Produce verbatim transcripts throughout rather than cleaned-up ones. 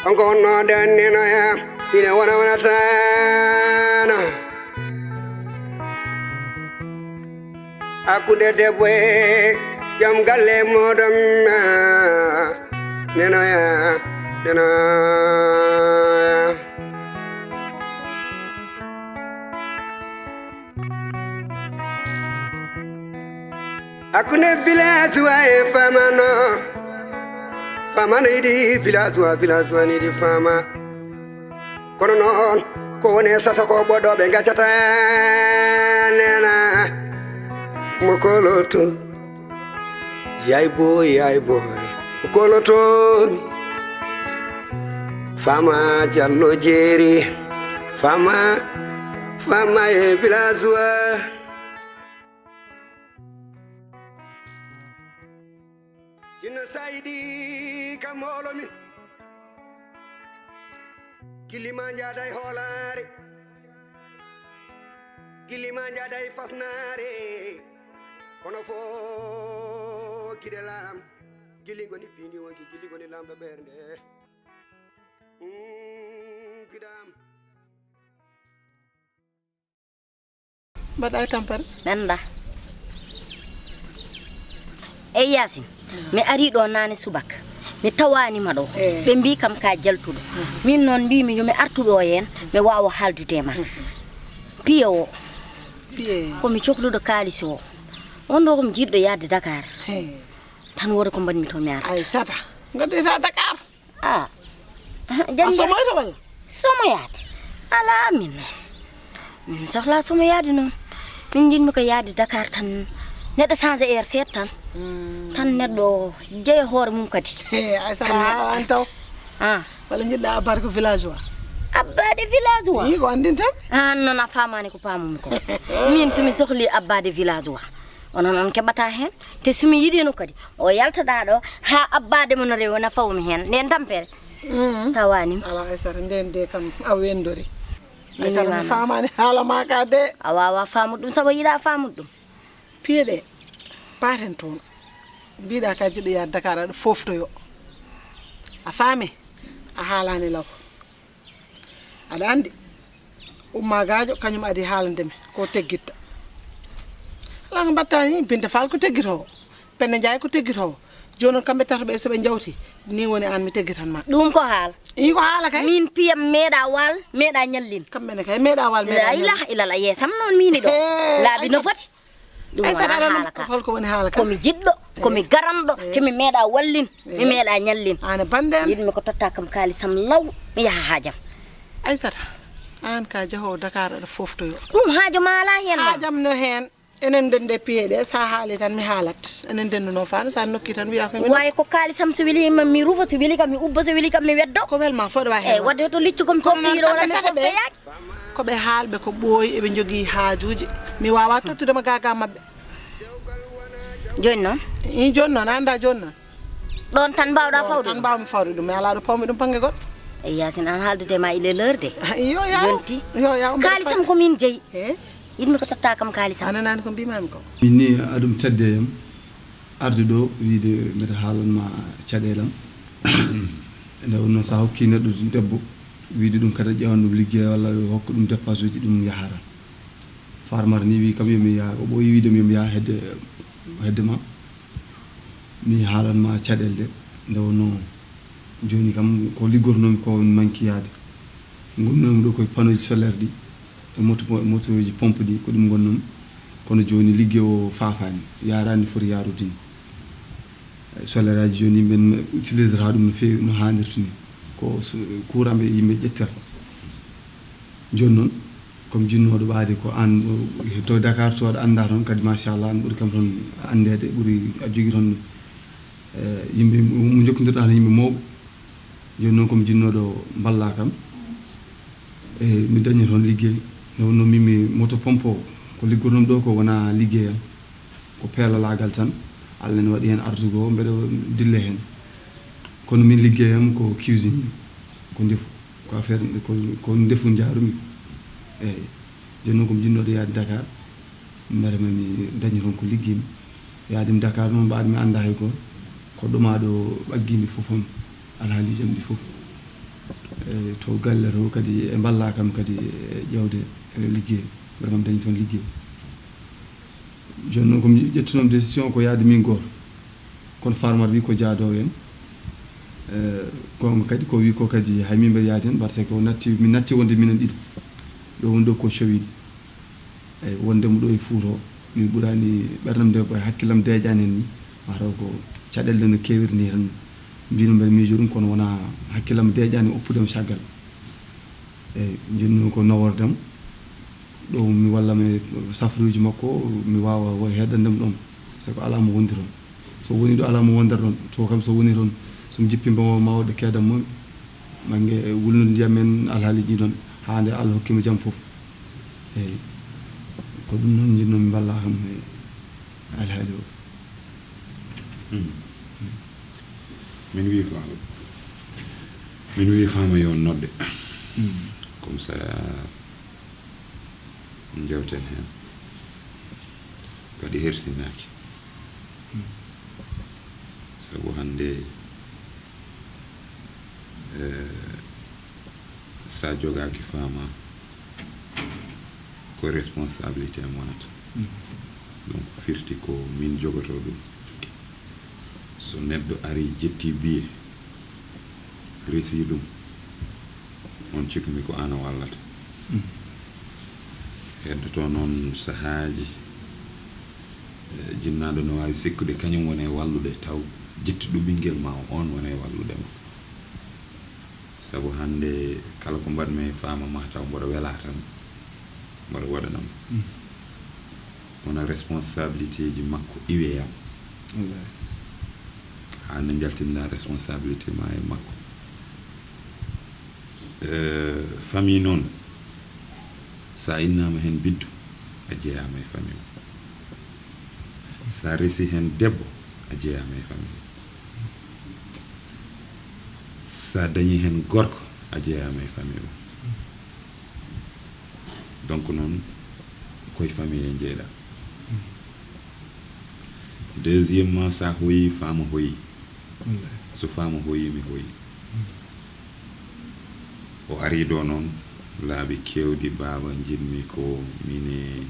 Kanko wonnoo nden nenoya, ine wona wonataano. Hakkunde debbo e joom galle muuɗum, nenoya, nenoya. Hakkunde village wa e famano, famano yiɗi village wa, village wa yiɗi fama. Kono noon, ko woni e sasa ko ɓoɗɗo ɓe gaccata nena mo koloto. Yay boy, yay boy, mo koloto. Fama Jallo Jeeri, fama, fama e village wa. Jinno Saydi kam hoolomi. Gilli ma njaada e hoolaare. Gilli ma njaada e fasnaare. Kono foo gide laam. Gilli ngoni piindi wonki, gilli ngoni laamɗo ɓernde. Mm, gidam. Mbaɗa e tampere? Nanda. Ey Yaasin, mi ari ɗo naane subaka. Mi tawaani ma ɗo. Eh. Ɓe mbi kam ka jaltuɗo. Mhm. Min noon mbimi yo mi artu ɗo heen, mi waawa haaldude e ma. Mhm. Piye o. Piye. Ko mi cohluɗo kaalis o. On ɗo ko mi jiɗɗo yahde Dakar. He. Tan wooda ko mbaɗmi to mi arta. Aysata, ngaddoyta Dakar. Ah. A somoyta walla? Somoyaade. Alaa min noon. Min sohlaa somoyaade noon. Min njiɗmi ko yahde Dakar tan. Neɗɗo change air seeɗa tan. Hmm. Tan neɗɗo jeya hoore mum kadi. He, Aysata, a haalani taw. Ah. Walla njiɗɗa abbaade ko village wa? Abbaade village wa? Ii, ko anndin tan. Aan noon a faamaani ko paamumi ko. Min so mi sohli abbaade village wa, onon on keɓata heen. Te so mi yiɗino kadi, o yaltaɗa ɗo haa abbaade mo no rewi, wona fawmi heen. Nden tampere. Mm. Tawaani. Alaa, Aysata, nden de kam a wendori. Min Aysata, mi wano. Faamaani haala ma ka de. A waawa faamude ɗum, sabu yiɗa faamude ɗum. Piye ɗe, paaten toon. Mbiɗa ka jiɗɗo yaade Dakar, aɗa foftoyo. A faami? A haalaani law. Aɗa anndi, Umma Gaajo, kañum adi haalande mi, ko teggitta. Alaa ko mbaɗta ni, Binta Fall ko teggitoowo. Penda Njaay ko teggitoowo. Jooni noon, kamɓe tato ɓe, so ɓe njawti, ni woni aan mi teggitan ma. Ɗum ko haala. Ii, ko haala kay. Min piyam meeɗa wal, meeɗa ñallin. Kamɓe ne kay, meeɗa wal, meeɗa ñallin. La ilaha illallah, yeesam noon miini ɗo. Hee, laabi no foti. Ɗum wonaa haala ka. Holko woni haala ka? Ko mi jiɗɗo, ko mi garanɗo, te mi meeɗa wallin, mi meeɗa ñallin. Aan e bannde am. Yiɗmi ko totta kam kaalisam law, mi yaha haajam. Aysata, aan ka jahoowo Dakar aɗa foftoyo. Ɗum haajo ma alaa heen noon. Haajam no heen. Enen ndende piye ɗe, so a haali tan mi haalat. Enen ndenduno faano, so a nokki tan wiya ko mi. Waawi ko kaalisam so weli ma mi rufa, so weli kam mi ubba, so weli kam mi weddo. Ko wel ma fof ɗo wawi heen. Eyi, wadde to liccu ko mi pofti ɗo wona mi foftoyaaki. Ko ɓe haalɓe ko ɓooyi, eɓe njogii haajuuji. Mi waawaa tottude ma gaagaa maɓɓe. Jooni noon? Ii, jooni noon, a anndaa jooni noon? Ɗoon tan mbaawɗaa fawde ɗum? Tan mbaawmi fawde ɗum, mi alaa ɗo pawmi ɗum bannge goɗɗo. Eyi, Yaasin, aan haaldude ma il est l'heure de. Yo, yaw. Yonti. Yo, yaw. Kaalisam ko miin jeyi. He? Yiɗmi ko totta kam kaalisam. A nanaani ko mbiimaami ko? Min ni aɗum tedde yam. Arde ɗo wiide mbeɗa haalan ma caɗeele am. Nde wonno so a hokki neɗɗo debbo, wiide ɗum kadi a ƴeewan ɗum liggey walla hokka ɗum dépense uji, ɗum yahara. Farmata ni wi kam yo mi yaha, o ɓooyi wiide mi yo mi yaha hedde, hedde ma. Mi haalan ma caɗeele de. Nde wonno jooni kam ko liggornomi ko manki yaade. Ngonnomi ɗo koye panneauji solaire ɗi. E moto, motoji pompe ɗi, ko ɗum ngonnoo. Kono jooni liggey o faafaani, yaaraani foti yaarude ni. Solaire aji jooni yimɓe utilisata ɗum no feewi, no haanirta ni. Ko s-, courant ɓe yimɓe ƴettata. Jooni noon, ko mi jinnooɗo ɓaade ko aan, o, to Dakar to aɗa annda toon kadi, machallah, aan ɓuri kam toon anndeede, ɓuri aɗa jogii toon, eh, yimɓe mo njokkondirɗaa toon yimɓe mawɓe. Jooni noon ko mi jinnooɗo mballaa kam, e mi daña toon liggey. Nde wonnoo min mi moto pompe o, ko liggornoomi ɗo ko wonaa liggey am, ko peelalaagal tan. Allah ne waɗi heen arsugo, mbeɗa dilla heen. Kono min liggey am ko cuisine, ko ndefu, ko affaire, ko, ko ndefu njaarumi. Eyi. Jooni noon ko mi jinnooɗo yaade Dakar, mbele ma mi daña toon ko liggey mi. Yaade mi Dakar noon mbaɗa mi annda hay gooto. Ko ɗo ma ɗo ɓaggimi fof on, alhaaliiji am ɗi fof. E to galle to kadi e mballa kam kadi e ƴeewde e liggey, mbaɗa kam dañi toon liggey. Jooni noon ko mi ƴettunomi décision ko yahde min gooto. Kono Farmata wi ko jaadoowo en. E, kono kadi ko wi ko kadi hay min mbeɗa yahde heen, par ce que o natti, min natti wonde minen ɗiɗo. Ɗo woni ɗo ko cowiɗi. Eyi, wonde mo ɗo e Fuuta o, min ɓuraani ɓernde am nde, ko hakkillam deeƴaani heen ni. Mataw ko caɗeele ɗe no keewiri ni tan, mbino mbeɗa miijo ɗum, kono wonaa hakkillam deeƴaani oppude mo caggal. Eyi, njiɗmi ko naworde mo ɗo, mi walla mo e safaruuji makko, mi waawa heedande mo ɗoon, sabu alaa mo wondi toon. So woni ɗo alaa mo wondata ɗoon, to kam so woni toon, so mi jippii mbo ma waɗde keedam mo, bannge wulnude ndiyam en, alhaaliiji ɗoon, haa nde Allah hokki mo jam fof. Eyi, ko ɗum noon njiɗnoo mi mballa kam e alhaali o. Hmm. Min wii faama, min wii faama yo nodde. Hmm. Comme ça, njewten heen. Kadi hersinaaki. Hmm. Sabu hannde, eh, so a jogaaki faama, ko responsabilité am wonata. Hmm. Donc, firti ko min jogotoo ɗum. So neɗɗo arii, ƴettii biye, resii ɗum, oon cikmi ko aan o wallata. Hmm. Heddotoo noon sahaaji, eh, jinnaaɗo no waawi sikkude kañum woni e wallude, taw ƴettuɗo ɓinngel ma o, oon woni e wallude ma. Sabu hannde kala ko mbaɗmi e faama, mataw mboɗo welaa tan, mboɗo waɗana mo. Hmm. Kono responsabilité ji makko iwi e am. Wallaahi. Haa nde njaltinɗaa responsabilité ma e makko. Eh, famille noon, so a innaama heen biddu, a jeyaama e famille o. So a resii heen debbo, a jeyaama e famille o. So a dañii heen gorko, a jeyaama e famille o. Donc noon, ko e famille he njeyɗaa. Deuxièmement, so a hoyii, faama hoyii. Wallaahi. So faama hoyii, mi hoyii. O arii ɗo noon, laabi keewɗi, baaba, njiɗmi ko min e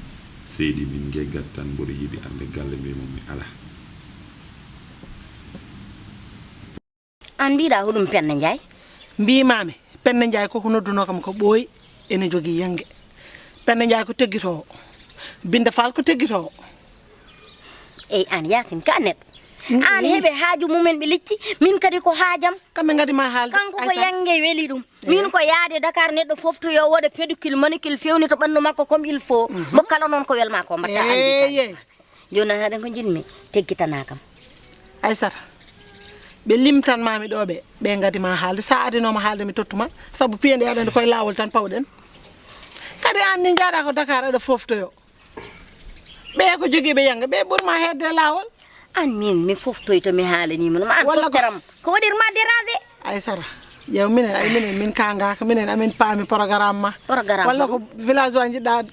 seydi min ngeggat tan, mboɗo yiɗi arde galle, mbiymi mi alaa. Aan mbiɗa hoɗum Penda Njaay? Mbiimaami, Penda Njaay ko ko noddunoo kam ko ɓooyi, ene jogii yannge. Penda Njaay ko teggitoowo. Binta Faal ko teggitoowo. Eyi, aan Yaasin ka neɗɗo. Aan heɓe haaju mumen ɓe licci, min kadi ko haajam. Kamɓe ngadi ma haalde. Kanko ko yannge weli ɗum. Min ko yahde Dakar, neɗɗo fof to yo waɗa pedicule, manucule, fewnita ɓanndu makko comme il faut. Mo kala noon ko welmaa ko mbaɗta anndi. Jooni noon haɗen ko njiɗmi, teggitanaa kam. Aysata, ɓe limtan maami ɗo ɓe, ɓe ngadi ma haalde. Sa adinoma haalde mi tottuma, sabu piyeɗe aɗa andi koye laawol tan pawɗen. Kadi an ni njaaɗa ko Dakar aɗa foftoyo. Ɓe ko jogiiɓe yanga, ɓe ɓurma hedde laawol. An min mi foftoyto mi haalanima ɗum, an fofteram ko waɗirma dérangé. Aysata, ƴeew minen, ay minen min kangaka, minen amin paami programme ma. Programme walla ko village o jiɗɗa?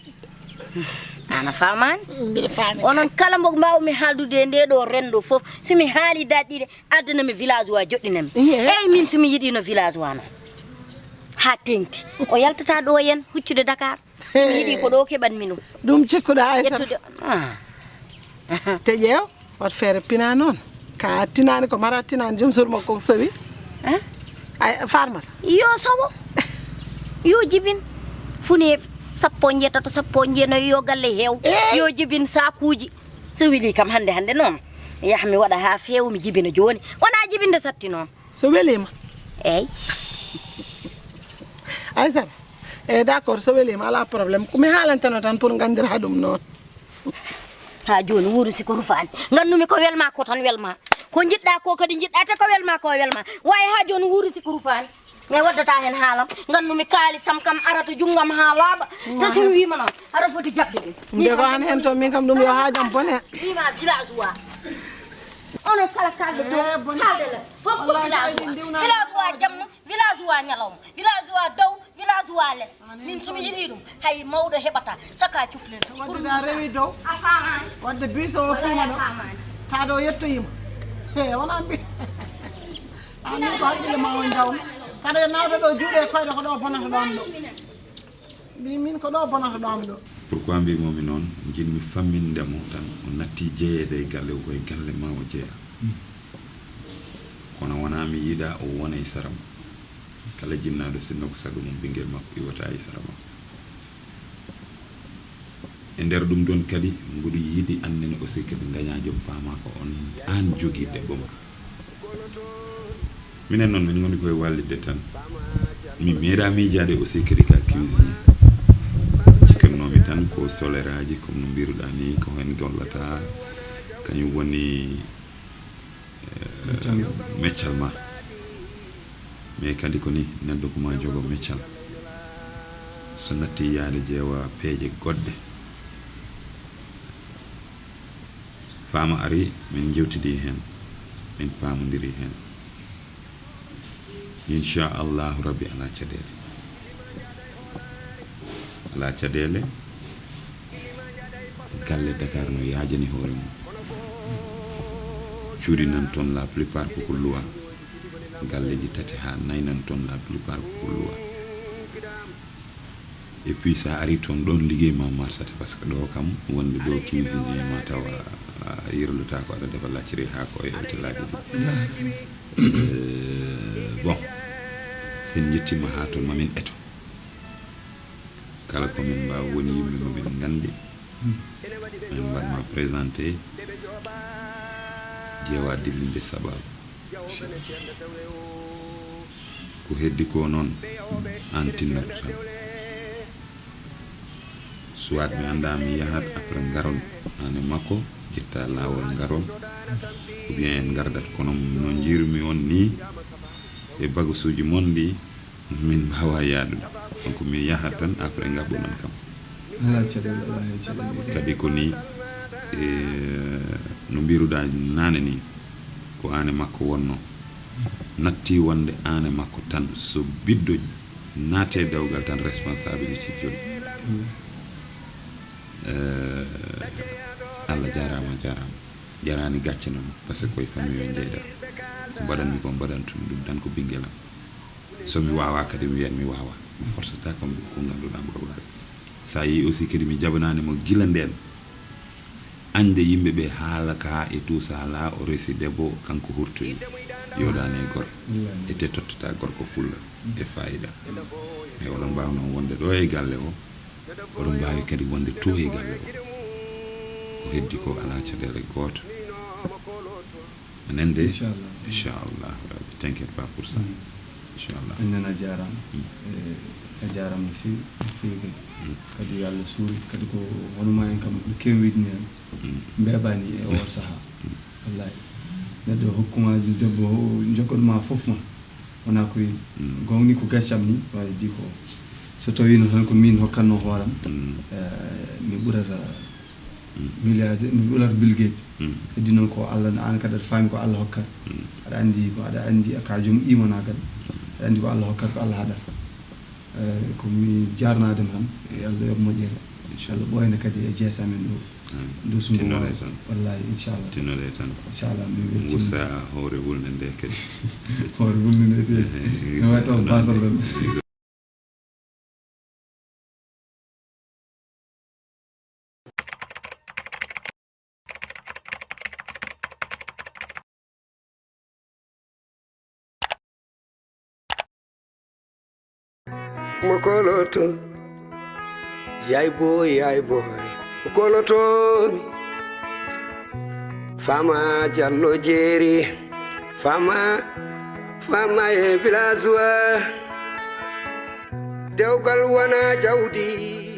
Ana famani. Mbiɗa faami. Onon kala mbo mbawmi haaldude e nde ɗo rendo fof, somi haali daɗɗiɗe, addana mi village o joɗɗinami. Eyyi min somi yiɗino village o noon ha tengti, o yaltata ɗo yen huccude Dakar. Somi yiɗi ko ɗo keɓanmi ɗum. Ɗum cikkuɗa Aysata? Ƴettude ah. Te ƴeew. Wat feere pina noon. Ka tinani ko mara tinani, joom suudu makko ko sowi. Ay farmata. Yo sowo. Yo jibin. Funeeɓe sappo njeetato, sappo njeenayo, yo galle heew. Yo jibin sakuuji. So weli kam hannde hannde noon, yaha mi waɗa haa feewa, mi jibina jooni. Wonaa jibinde satti noon. So weliima? Eey. Aysata. Eey, d'accord, so weliima alaa problème. Ko mi haalantano tan pour nganndiraa ɗum noon. Haa jooni wuuri si ko rufaani. Nganndu-mi ko welmaa ko tan welmaa. Ko njiɗ-ɗaa ko kadi njiɗ-ɗaa, te ko welmaa ko welmaa. Waawi haa jooni wuuri si ko rufaani. Mi waddata heen haalam. Nganndu-mi kaalisam kam arata junngam haa laaɓa. Te so mi wiima noon, aɗa foti jaɓde ɗum. Nde ko an heen toon, min kam ɗum yo haajam bone. Wiima village wa. Onon kala kaalɗo dow, haalde la. Fof ko village wa. Village wa jamma, village wa ñalawma, village wa dow, village wa les. Min somi yiɗi ɗum, hay mawɗo heɓata saka cuklel. Wadde a rewi dow. A faamaani. Wadde biso o fima ɗo. Taa ɗo yettoyima. He wona mbi. Ani ko hakkille ma o jawma. Saɗa e nawde ɗo juuɗe e koyɗe, ko ɗo bonata ɗo am ɗo. Mbi min ko ɗo bonata ɗo am ɗo. Pourquoi mbimomi noon? Jinmi famminde mo tan, o natti jeyeede e galle, o koye galle ma o jeya. Kono wonaa mi yiɗa o wona e sara ma. Kala jinnaaɗo, sinno ko sago mum, ɓinngel makko iwata e sara makko. E nder ɗum ɗon kadi, mboɗo yiɗi annene aussi kadi ndañaa joom, faamaa ko on, aan jogii debbo ma. Minen noon, min ngoni koye wallitde tan. Mi meeɗaa miijaade aussi kadi ka cuisine. Cikkanoomi tan ko soleraaji, comme no mbiruɗaa ni, ko heen gollata, kañum woni, eh, meccal ma. Mais kadi ko ni, neɗɗo ko ma jogo meccal. So natti yaade jeewa peeje goɗɗe. Faama ari, min njewtidi heen, min paamondiri heen. Inchallahu Rabbi, alaa caɗeele. Alaa caɗeele. Galle Dakar no yaajani hoore mum. Cuuɗi nan toon, la plupart ko ko luwa. Galleeji tati haa nayi nan toon, la plupart ko ko luwa. Et puis, so a arii toon, ɗoon liggey ma marsata, parce que ɗo kam, wonde ɗo cuisinier ma tawa a yirlata ko aɗa defa lacciri haa ko e hôtelaaji ɗi. Eh, bon, so en njettiima haa toon, ma min eto. Kala ko min mbaawi woni yimɓe mo min nganndi, min mbaɗ ma présenté, jeewa dillinde sababu. Ko heddi ko noon, aan tinnoto tan. Soit mi annda, mi yahat, après ngaron, aan e makko, ƴetta laawol ngaron, ou bien en ngardat. Kono no njiirumi on nii, e bagasuuji mon ɗi, min mbaawaa yaadude. Donc mi yahat tan, après ngaɓɓoɗon kam. Alaa caɗeele, alaa heen caɗeele. Kadi ko nii, e, no mbiruɗaa naane nii, ko aan e makko wonnoo. Natti wonde aan e makko tan, so biddo naate dewgal tan, responsabilité joni. Mm. Eh, Allah jaaraama, jaaraama. Jaraani gacce noon, parce que koye famille o njeyda. Ko mbaɗanmi ko, mbaɗantumi ɗum tan ko ɓinngel am. So mi waawaa kadi, mi wiyat mi waawaa. Mi forcata ko, ko ngannduɗaa mboɗo waawi. So a yii aussi kadi mi jabanaani mo gila ndeen, añde yimɓe ɓe haala ka et tout ça là, o resi debbo, kanko hurtoyi. Yoodaani e gorko. Wallaahi. Ete tottata gorko fulla e faayida. Mais oɗon mbaawnoo wonde ɗo e galle o, oɗon mbaawi kadi wonde to e galle o. Ko heddi ko alaa caɗeele gooto. Enen de, inchallah, inchallah, Rabbi, t'inquiète pas pour ça. Mm. Inchallah. En nana jaaraama. Mm. Eh, a jaaraama no feewi, no feewi kadi. Mm. Kadi yo Allah suuri, kadi ko hono ma en kam, no keewi wiide ni en. Mm. Mbeeɓaani e oo sahaa. Mm. Wallaahi. Neɗɗo hokkuma debbo, o jokkoɗo ma fof ma. Wonaa ko yimɓe. Mm. Gonga ni ko gaccam ni, wawi di ko. So tawino tan ko min hokkatno hooram, mm, eh, mi ɓurata, mm, milliardaire, mi ɓurata Bill Gates. Mm. Heddi noon ko Allah, an kadi aɗa faami ko Allah hokkat. Mm. Aɗa anndi ko, aɗa anndi ka joom imanaa kadi. Aɗa anndi ko Allah hokkat, ko Allah haɗat. Eh, ko mi jarnaade ma tan, yo Allah yoɓ moƴƴere. Inchallah. Allah ɓooyna kadi e jeese amen ɗo. Amin. Ndu sunngo. Tinnoree tan. Wallaahi, inchallah. Tinnoree tan. Inchallah, mi weltiima. Ngusa hoore wulnde nde kadi. Hoore wulnde nde kadi. Ehe, no wayi taw basal ɗon. Mo koloto, yay boy, yay boy. Mo koloto mi. Fama Jallo Jeeri. Fama, fama e village wa. Dewgal wona jawdi.